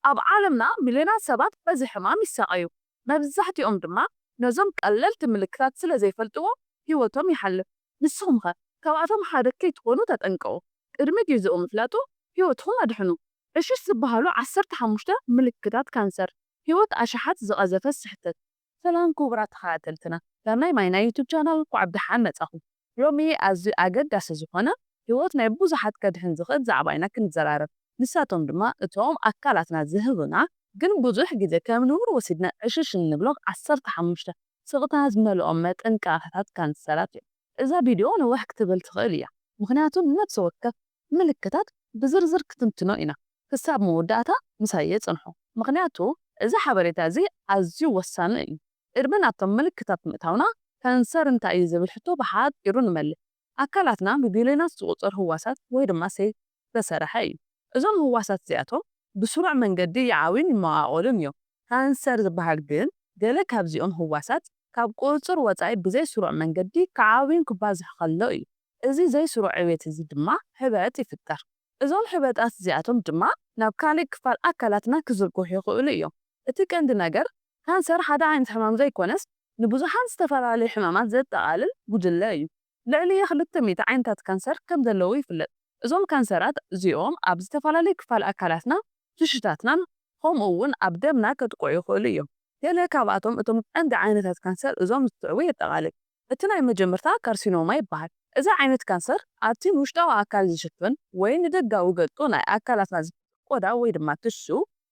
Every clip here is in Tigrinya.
ኣብ ዓለምና ሚልዮናት ሰባት በዚ ሕማም ይሳቐዩ። መብዛሕትኦም ድማ ነዞም ቀለልቲ ምልክታት ስለ ዘይፈልጥዎ ህይወቶም ይሓልፍ። ንስኹም ከ ካብኣቶም ሓደ ከይትኾኑ ተጠንቀቑ። ቅድሚ ግዜኡ ምፍላጡ ህይወትኹም ኣድሕኑ። ዕሽሽ ዝበሃሉ ዓሰርተ ሓሙሽተ ምልክታት ካንሰር፣ ህይወት ኣሽሓት ዝቐዘፈ ስሕተት። ሰላም ክቡራት ተኸታተልትና፣ ናብ ናይ ማይና ዩቱብ ቻናል እንኳዕ ብደሓን መጻኹም። ሎሚ ኣዝዩ ኣገዳሲ ዝኾነ ህይወት ናይ ብዙሓት ከድሕን ዝኽእል ዛዕባ ኢና ክንዘራረብ። ንሳቶም ድማ እቶም ኣካላትና ዝህቡና ግን ብዙሕ ግዜ ከም ንቡር ወሲድና ዕሽሽ እንብሎም ዓሰርተ ሓሙሽተ ስቕታ ዝመልኦም መጠንቀቕታታት ካንሰራት እዮም። እዛ ቪድዮ ነዋሕ ክትብል ትኽእል እያ፣ ምኽንያቱ ንነፍሲ ወከፍ ምልክታት ብዝርዝር ክትንትኖ ኢና። ክሳብ መወዳእታ ምሳይ ጽንሑ፣ ምኽንያቱ እዚ ሓበሬታ እዚ ኣዝዩ ወሳኒ እዩ። ቅድሚ ናብቶም ምልክታት ምእታውና፣ ካንሰር እንታይ እዩ ዝብል ሕቶ ብሓጺሩ ንመልስ። ኣካላትና ብቢልዮናት ዝቑጸር ህዋሳት ወይ ድማ ሴል ዝተሰርሐ እዩ። እዞም ህዋሳት እዚኣቶም ብስሩዕ መንገዲ ይዓብዩን ይመቓቐሉን እዮም። ካንሰር ዝበሃል ግን ገለ ካብዚኦም ህዋሳት ካብ ቁጽጽር ወጻኢ ብዘይ ስሩዕ መንገዲ ክዓብዩን ክባዝሑ ከሎ እዩ። እዚ ዘይስሩዕ ዕብየት እዚ ድማ ሕበጥ ይፍጠር። እዞም ሕበጣት እዚኣቶም ድማ ናብ ካልእ ክፋል ኣካላትና ክዝርግሑ ይኽእሉ እዮም። እቲ ቀንዲ ነገር፣ ካንሰር ሓደ ዓይነት ሕማም ዘይኮነስ፣ ንብዙሓት ዝተፈላለዩ ሕማማት ዘጠቓልል ጉጅለ እዩ። ልዕሊ ክልተ ሚእቲ ዓይነታት ካንሰር ከም ዘለዉ ይፍለጥ። እዞም ካንሰራት እዚኦም ኣብ ዝተፈላለዩ ክፋል ኣካላትና፣ ትሽታትናን ከምኡ እውን ኣብ ደምና ከጥቅዑ ይኽእሉ እዮም። ገለ ካብኣቶም እቶም ቀንዲ ዓይነታት ካንሰር እዞም ዝስዕቡ የጠቓልል። እቲ ናይ መጀመርታ ካርሲኖማ ይበሃል። እዚ ዓይነት ካንሰር ኣብቲ ንውሽጣዊ ኣካል ዝሽፍን ወይ ንደጋዊ ገጹ ናይ ኣካላትና ዝፍጥር ቆዳ ወይ ድማ ትሹ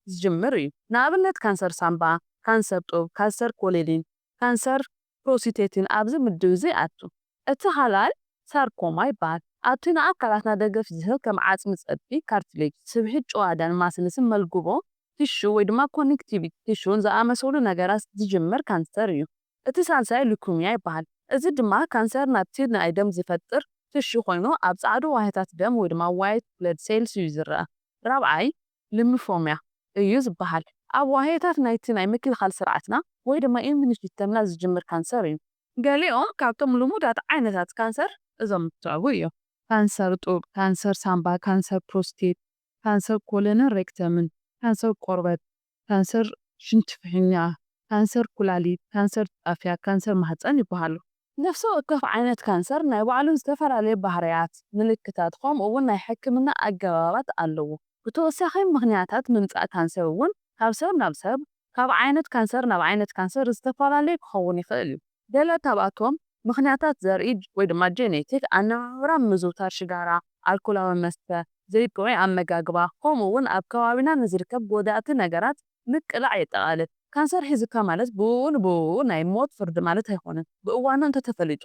ዝጅምር እዩ። ንኣብነት ካንሰር ሳምባ፣ ካንሰር ጡብ፣ ካንሰር ኮሎኒን፣ ካንሰር ፕሮስቴትን ኣብዚ ምድብ እዚ ይኣቱ። እቲ ካልኣይ ሳርኮማ ይበሃል። ኣብቲ ንኣካላትና ደገፍ ዝህብ ከም ዓጽሚ ጸድፊ፣ ካርትሌጅ፣ ስብሒት ጭዋዳን ማስልስን መልጉቦ ትሹ ወይ ድማ ኮኔክቲቪ ቲሹን ዝኣመሰሉ ነገራት ዝጅምር ካንሰር እዩ። እቲ ሳልሳይ ሉኩምያ ይበሃል። እዚ ድማ ካንሰር ናብቲ ናይ ደም ዝፈጥር ትሹ ኮይኑ ኣብ ጻዕዱ ዋህታት ደም ወይ ድማ ዋይት ብለድ ሴልስ እዩ ዝረኣ። ራብዓይ ሊምፎምያ እዩ ዝበሃል። ኣብ ዋህታት ናይቲ ናይ ምክልኻል ስርዓትና ወይ ድማ ኢሚዩን ሲስተምና ዝጅምር ካንሰር እዩ። ገሊኦም ካብቶም ልሙዳት ዓይነታት ካንሰር እዞም ዝስዕቡ እዮም። ካንሰር ጡብ፣ ካንሰር ሳምባ፣ ካንሰር ፕሮስቴት፣ ካንሰር ኮሎንን ሬክተምን፣ ካንሰር ቆርበት፣ ካንሰር ሽንቲ ፍሕኛ፣ ካንሰር ኩላሊት፣ ካንሰር ጣፍያ፣ ካንሰር ማህጸን ይበሃሉ። ነፍሲ ወከፍ ዓይነት ካንሰር ናይ ባዕሉ ዝተፈላለየ ባህርያት፣ ምልክታት፣ ከምኡ እውን ናይ ሕክምና ኣገባባት ኣለዎ። ብተወሳኺ ምኽንያታት ምምጻእ ካንሰር እውን ካብ ሰብ ናብ ሰብ፣ ካብ ዓይነት ካንሰር ናብ ዓይነት ካንሰር ዝተፈላለየ ክኸውን ይኽእል እዩ። ገለ ካብኣቶም ምኽንያታት ዘርኢ ወይ ድማ ጄኔቲክ፣ ኣነባብራ፣ ምዝውታር ሽጋራ፣ ኣልኮላዊ መስተ፣ ዘይጥዑይ ኣመጋግባ፣ ከምኡ እውን ኣብ ከባቢና ንዝርከብ ጎዳእቲ ነገራት ምቅላዕ የጠቓልል። ካንሰር ሒዙካ ማለት ብኡ ንብኡ ናይ ሞት ፍርዲ ማለት ኣይኮነን። ብእዋኑ እንተተፈሊጡ፣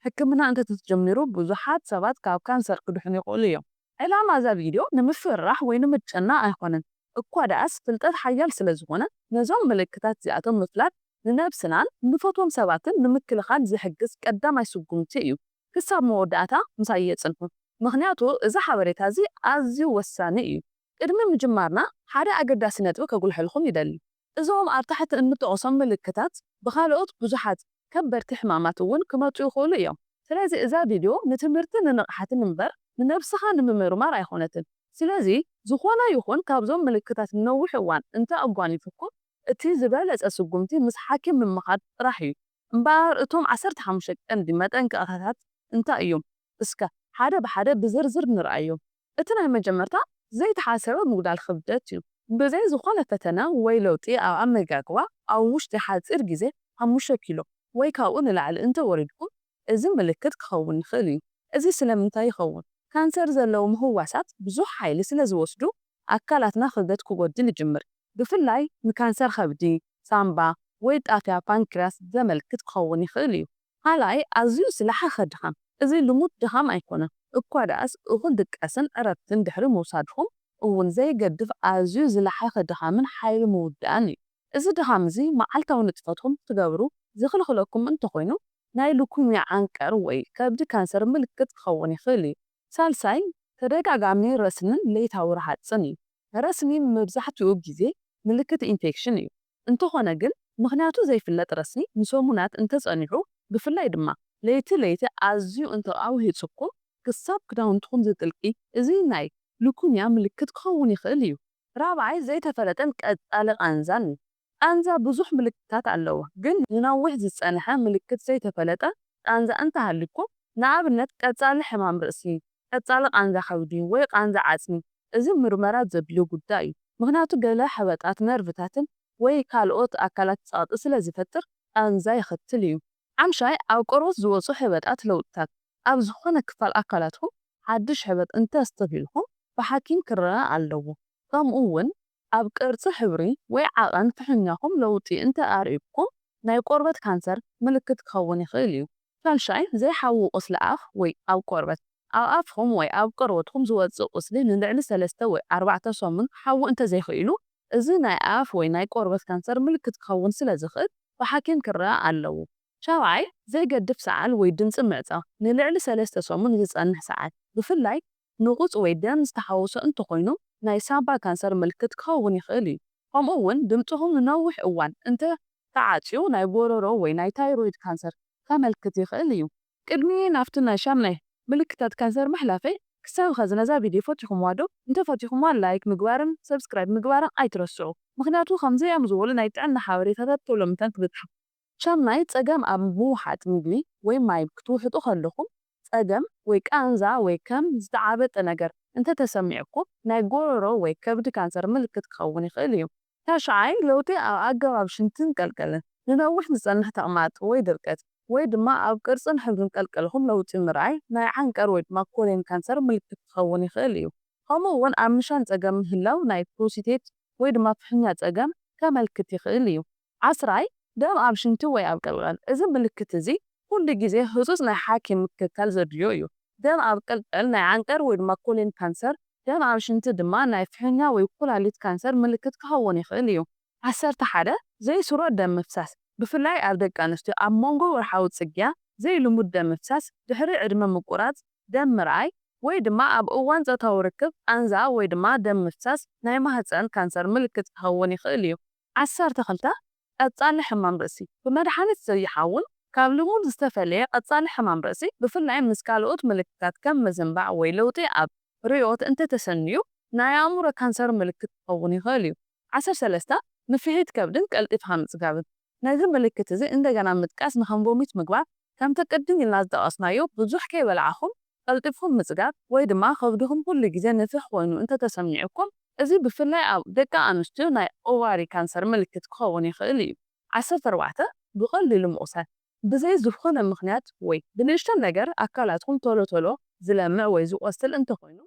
ሕክምና እንተተጀሚሩ ብዙሓት ሰባት ካብ ካንሰር ክድሕኑ ይኽእሉ እዮም። ዕላማ እዛ ቪድዮ ንምፍርራሕ ወይ ንምጨና ኣይኮነን። እኳ ደኣስ ፍልጠት ሓያል ስለ ዝኾነ፣ ነዞም ምልክታት እዚኣቶም ምፍላጥ ንነብስናን ንፈትዎም ሰባትን ንምክልኻል ዝሕግዝ ቀዳማይ ስጉምቲ እዩ። ክሳብ መወዳእታ ምሳይ የጽንሑ፣ ምኽንያቱ እዚ ሓበሬታ እዚ ኣዝዩ ወሳኒ እዩ። ቅድሚ ምጅማርና ሓደ ኣገዳሲ ነጥቢ ከጉልሐልኩም ይደሊ። እዞም ኣብ ታሕቲ እንጠቕሶም ምልክታት ብኻልኦት ብዙሓት ከበድቲ ሕማማት እውን ክመጹ ይኽእሉ እዮም። ስለዚ እዛ ቪድዮ ንትምህርትን ንንቕሓትን እምበር ንነብስኻ ንምምርማር ኣይኾነትን። ስለዚ ዝኾነ ይኹን ካብዞም ምልክታት ንነዊሕ እዋን እንተ ኣጓኒፉኩም፣ እቲ ዝበለጸ ስጉምቲ ምስ ሓኪም ምምኻር ጥራሕ እዩ። እምበኣር እቶም ዓሰርተ ሓሙሽተ ቀንዲ መጠንቀቕታታት እንታይ እዮም? እስከ ሓደ ብሓደ ብዝርዝር ንርኣዮም። እቲ ናይ መጀመርታ ዘይተሓሰበ ምጉዳል ክብደት እዩ። ብዘይ ዝኾነ ፈተነ ወይ ለውጢ ኣብ ኣመጋግባ ኣብ ውሽጢ ሓጺር ግዜ ሓሙሽተ ኪሎ ወይ ካብኡ ንላዕሊ እንተወሪድኩም፣ እዚ ምልክት ክኸውን ይኽእል እዩ። እዚ ስለምንታይ ይኸውን? ካንሰር ዘለዎም ህዋሳት ብዙሕ ሓይሊ ስለ ዝወስዱ፣ ኣካላትና ክብደት ክጎድል ይጅምር። ብፍላይ ንካንሰር ከብዲ፣ ሳምባ ወይ ጣፍያ ፓንክርያስ ዘመልክት ክኸውን ይኽእል እዩ። ካልኣይ፣ ኣዝዩ ዝለሓኸ ድኻም። እዚ ልሙድ ድኻም ኣይኮነን። እኳ ደኣስ እኹል ድቃስን ዕረፍትን ድሕሪ ምውሳድኩም እውን ዘይገድፍ ኣዝዩ ዝለሓኸ ድኻምን ሓይሊ ምውዳእን እዩ። እዚ ድኻም እዚ መዓልታዊ ንጥፈትኩም ክትገብሩ ዝኽልኽለኩም እንተኾይኑ፣ ናይ ሉኩምያ ዓንቀር ወይ ከብዲ ካንሰር ምልክት ክኸውን ይኽእል እዩ። ሳልሳይ፣ ተደጋጋሚ ረስንን ለይታዊ ረሃጽን እዩ። ረስኒ መብዛሕትኡ ግዜ ምልክት ኢንፌክሽን እዩ። እንተኾነ ግን፣ ምኽንያቱ ዘይፍለጥ ረስኒ ንሰሙናት እንተጸኒሑ፣ ብፍላይ ድማ ለይቲ ለይቲ ኣዝዩ እንተኣውሂጹኩም፣ ክሳብ ክዳውንትኹም ዝጥልቂ፣ እዚ ናይ ሉኩምያ ምልክት ክኸውን ይኽእል እዩ። ራብዓይ ዘይተፈለጠን ቀጻሊ ቃንዛን እዩ። ቃንዛ ብዙሕ ምልክታት ኣለዎ፣ ግን ንነዊሕ ዝጸንሐ ምልክት ዘይተፈለጠ ቃንዛ እንተሃልዩኩም፣ ንኣብነት ቀጻሊ ሕማም ርእሲ፣ ቀጻሊ ቃንዛ ከብዲ ወይ ቃንዛ ዓጽሚ፣ እዚ ምርመራ ዘድልዮ ጉዳይ እዩ። ምኽንያቱ ገለ ሕበጣት ነርቭታትን ወይ ካልኦት ኣካላት ጸቕጢ ስለ ዝፈጥር ቃንዛ የኸትል እዩ። ሓምሻይ ኣብ ቆርበት ዝወጹ ሕበጣት ለውጥታት። ኣብ ዝኾነ ክፋል ኣካላትኩም ሓድሽ ሕበጥ እንተስተብሂልኩም ብሓኪም ክረኣ ኣለዎ። ከምኡ እውን ኣብ ቅርጺ ሕብሪ ወይ ዓቐን ፍሕኛኹም ለውጢ እንተ ኣርእዩኩም ናይ ቆርበት ካንሰር ምልክት ክኸውን ይኽእል እዩ። ካልሻይ ዘይሓዊ ቁስሊ ኣፍ ወይ ኣብ ቆርበት። ኣብ ኣፍኹም ወይ ኣብ ቆርበትኩም ዝወጽእ ቁስሊ ንልዕሊ ሰለስተ ወይ ኣርባዕተ ሰሙን ክሓዊ እንተዘይኽኢሉ እዚ ናይ ኣፍ ወይ ናይ ቆርበት ካንሰር ምልክት ክኸውን ስለ ዝኽእል ብሓኪም ክረኣ ኣለዎ። ሻብዓይ ዘይገድፍ ሰዓል ወይ ድምጺ ምዕጻው። ንልዕሊ ሰለስተ ሰሙን ዝጸንሕ ሰዓል ብፍላይ ንቑጽ ወይ ደም ዝተሓወሶ እንተኾይኑ ናይ ሳምባ ካንሰር ምልክት ክኸውን ይኽእል እዩ። ከምኡ እውን ድምጽኹም ንነዊሕ እዋን እንተ ተዓጽዩ ናይ ጎረሮ ወይ ናይ ታይሮይድ ካንሰር ከመልክት ይኽእል እዩ። ቅድሚ ናብቲ ናይ ሻምናይ ምልክታት ካንሰር ምሕላፈይ ክሳብ ኸዚ ነዛ ቪድዮ ፈቲኹምዋ ዶ? እንተፈቲኹምዋ ላይክ ምግባርን ሰብስክራይብ ምግባርን ኣይትረስዑ። ምኽንያቱ ከምዚኦም ዝበሉ ናይ ጥዕና ሓበሬታታት ቶሎ ምተን ክብጽሑ። ሻምናይ ጸገም ኣብ ምውሓጥ ምግቢ ወይ ማይ ክትውሕጡ ከለኹም ጸገም ወይ ቃንዛ ወይ ከም ዝተዓበጠ ነገር እንተተሰሚዕኩም ናይ ጎረሮ ወይ ከብዲ ካንሰር ምልክት ክኸውን ይኽእል እዩ። ታሽዓይ ለውጢ ኣብ ኣገባብ ሽንትን ቀልቀልን። ንነዊሕ ዝጸንሕ ተቕማጥ ወይ ድርቀት ወይ ድማ ኣብ ቅርጽን ሕብርን ቀልቀልኹም ለውጢ ምርኣይ ናይ ዓንቀር ወይ ድማ ኮሌን ካንሰር ምልክት ክኸውን ይኽእል እዩ። ከምኡ እውን ኣብ ምሻን ጸገም ምህላው ናይ ፕሮስቴት ወይ ድማ ፍሕኛ ጸገም ከመልክት ይኽእል እዩ። ዓስራይ ደም ኣብ ሽንቲ ወይ ኣብ ቀልቀል። እዚ ምልክት እዚ ኩሉ ግዜ ህጹጽ ናይ ሓኪም ምክትታል ዘድልዮ እዩ። ደም ኣብ ቀልቀል ናይ ዓንቀር ወይ ድማ ኮሌን ካንሰር፣ ደም ኣብ ሽንቲ ድማ ናይ ፍሕኛ ወይ ኩላሊት ካንሰር ምልክት ክኸውን ይኽእል እዩ። ዓሰርተ ሓደ ዘይስሩዕ ደም ምፍሳስ፣ ብፍላይ ኣብ ደቂ ኣንስትዮ ኣብ መንጎ ወርሓዊ ጽግያ ዘይልሙድ ደም ምፍሳስ ድሕሪ ዕድመ ምቁራጽ ደም ምርኣይ ወይ ድማ ኣብ እዋን ጾታዊ ርክብ ቃንዛ ወይ ድማ ደም ምፍሳስ ናይ ማህጸን ካንሰር ምልክት ክኸውን ይኽእል እዩ። ዓሰርተ ክልተ ቀጻሊ ሕማም ርእሲ፣ ብመድሓኒት ዘይሓውን ካብ ልሙድ ዝተፈለየ ቀጻሊ ሕማም ርእሲ ብፍላይ ምስ ካልኦት ምልክታት ከም ምዝንባዕ ወይ ለውጢ ኣብ ርእዮት እንተተሰንዩ ናይ ኣእምሮ ካንሰር ምልክት ክኸውን ይኽእል እዩ። ዓሰርተ ሰለስተ ንፍሒት ከብድን ቀልጢፍካ ምጽጋብን፣ ነዚ ምልክት እዚ እንደገና ምጥቃስ ንኸም ቮሚት ምግባር፣ ከምቲ ቅድም ኢልና ዝጠቐስናዮ ብዙሕ ከይበላዕኹም ቀልጢፍኩም ምጽጋብ ወይ ድማ ከብድኹም ኩሉ ግዜ ንፍሕ ኮይኑ እንተተሰሚዑኩም እዚ ብፍላይ ኣብ ደቂ ኣንስትዮ ናይ ኦቫሪ ካንሰር ምልክት ክኸውን ይኽእል እዩ። ዓሰርተ ኣርባዕተ ብቐሊሉ ምቑሳል፣ ብዘይ ዝኾነ ምኽንያት ወይ ብንእሽቶ ነገር ኣካላትኩም ቶሎ ቶሎ ዝለምዕ ወይ ዝቖስል እንተኾይኑ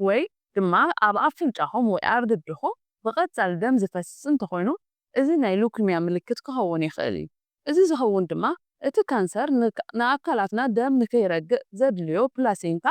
ወይ ድማ ኣብ ኣፍንጫኹም ወይ ኣብ ድድኹም ብቐጻሊ ደም ዝፈስስ እንተኾይኑ እዚ ናይ ሉኪምያ ምልክት ክኸውን ይኽእል እዩ። እዚ ዝኸውን ድማ እቲ ካንሰር ንኣካላትና ደም ንከይረግእ ዘድልዮ ፕላሴንታ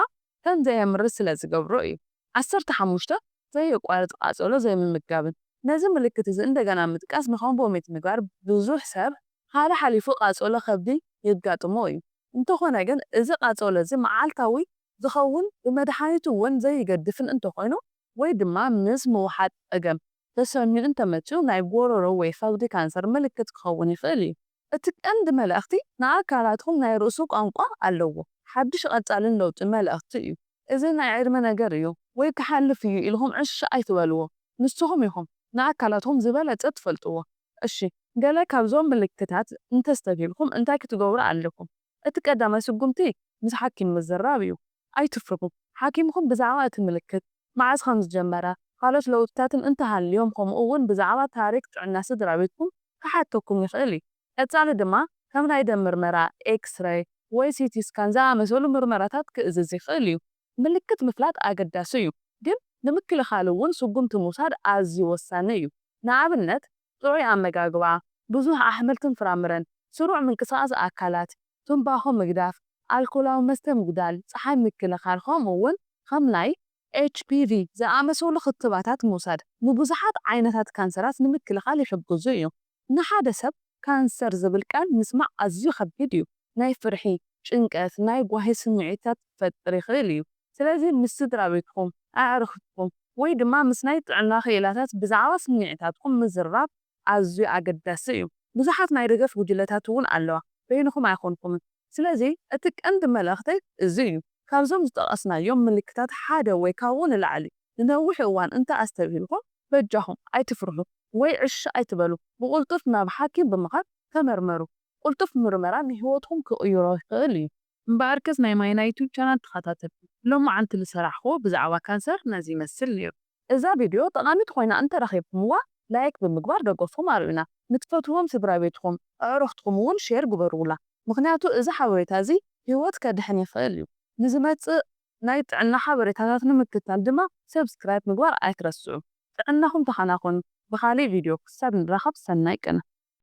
ከም ዘየምርት ስለ ዝገብሮ እዩ። ዓሰርተ ሓሙሽተ ዘየቋርጽ ቃጸሎ ዘይምምጋብን፣ ነዚ ምልክት እዚ እንደገና ምጥቃስ ንኸም ቮሚት ምግባር ብዙሕ ሰብ ሓሓሊፉ ቃጸሎ ከብዲ የጋጥሞ እዩ። እንተኾነ ግን እዚ ቃጸሎ እዚ መዓልታዊ ዝኸውን ብመድሓኒት እውን ዘይገድፍን እንተኾይኑ ወይ ድማ ምስ ምውሓጥ ጸገም ተሰንዩ እንተመጽዩ ናይ ጎረሮ ወይ ከብዲ ካንሰር ምልክት ክኸውን ይኽእል እዩ። እቲ ቀንዲ መልእኽቲ ንኣካላትኩም ናይ ርእሱ ቋንቋ ኣለዎ። ሓድሽ ቀጻልን ለውጢ መልእኽቲ እዩ። እዚ ናይ ዕድመ ነገር እዩ ወይ ክሓልፍ እዩ ኢልኩም ዕሽ ኣይትበልዎ። ንስኹም ኢኹም ንኣካላትኩም ዝበለጸ ትፈልጥዎ። እሺ፣ ገለ ካብዞም ምልክታት እንተስተብሂልኩም እንታይ ክትገብሩ ኣለኩም? እቲ ቀዳማይ ስጉምቲ ምስ ሓኪም ምዝራብ እዩ። ኣይትፍርሁ። ሓኪምኩም ብዛዕባ እቲ ምልክት፣ መዓስ ከም ዝጀመረ፣ ካልኦት ለውጥታትን እንተሃልዮም ከምኡ እውን ብዛዕባ ታሪክ ጥዕና ስድራ ቤትኩም ክሓተኩም ይኽእል እዩ። ቀጻሊ ድማ ከም ናይ ደም ምርመራ፣ ኤክስሬይ ወይ ሲቲ ስካን ዝኣመሰሉ ምርመራታት ክእዝዝ ይኽእል እዩ። ምልክት ምፍላጥ ኣገዳሲ እዩ፣ ግን ንምክልኻል እውን ስጉምቲ ምውሳድ ኣዝዩ ወሳኒ እዩ። ንኣብነት ጥዑይ ኣመጋግባ፣ ብዙሕ ኣሕምልትን ፍራምረን፣ ስሩዕ ምንቅስቓስ ኣካላት፣ ትምባኾ ምግዳፍ፣ ኣልኮላዊ መስተ ምጉዳል፣ ጸሓይ ምክልኻል፣ ከምኡ እውን ከም ናይ ኤች ፒ ቪ ዝኣመሰሉ ክትባታት ምውሳድ። ንብዙሓት ዓይነታት ካንሰራት ንምክልኻል ይሕግዙ እዮም። ንሓደ ሰብ ካንሰር ዝብል ቃል ምስማዕ ኣዝዩ ከቢድ እዩ። ናይ ፍርሒ፣ ጭንቀት፣ ናይ ጓሂ ስምዒታት ክፈጥር ይኽእል እዩ። ስለዚ ምስ ስድራ ቤትኩም፣ ኣዕሩኽትኩም ወይ ድማ ምስ ናይ ጥዕና ክኢላታት ብዛዕባ ስምዒታትኩም ምዝራብ ኣዝዩ ኣገዳሲ እዩ። ብዙሓት ናይ ደገፍ ጉጅለታት እውን ኣለዋ፣ በይንኹም ኣይኮንኩምን። ስለዚ እቲ ቀንዲ መልእኽተይ እዚ እዩ። ካብዞም ዝጠቐስናዮም ምልክታት ሓደ ወይ ካብኡ ንላዕሊ ንነዊሕ እዋን እንተ ኣስተብሂልኩም በጃኹም ኣይትፍርሑ ወይ ዕሽ ኣይትበሉ። ብቕልጡፍ ናብ ሓኪም ብምኻድ ተመርመሩ። ቅልጡፍ ምርመራ ንህይወትኩም ክቕይሮ ይኽእል እዩ። እምበኣርከስ ናይ ማይና ዩቱብ ቻናል ተኸታተልቲ፣ ሎማዓንቲ ዝሰራሕክዎ ብዛዕባ ካንሰር ነዚ ይመስል ነይሩ። እዛ ቪድዮ ጠቓሚት ኮይና እንተረኺብኩምዋ ላይክ ብምግባር ደገፍኩም ኣርእዩና። ንትፈትዎም ስድራ ቤትኩም፣ ኣዕሩኽትኩም እውን ሼር ግበሩላ። ምኽንያቱ እዚ ሓበሬታ እዚ ህይወት ከድሕን ይኽእል እዩ። ንዝመጽእ ናይ ጥዕና ሓበሬታታት ንምክትታል ድማ ሰብስክራይብ ምግባር ኣይትረስዑ። ጥዕናኹም ተኸናኸኑ። ብኻሊእ ቪድዮ ክሳብ ንራኸብ ሰናይ ቅነ።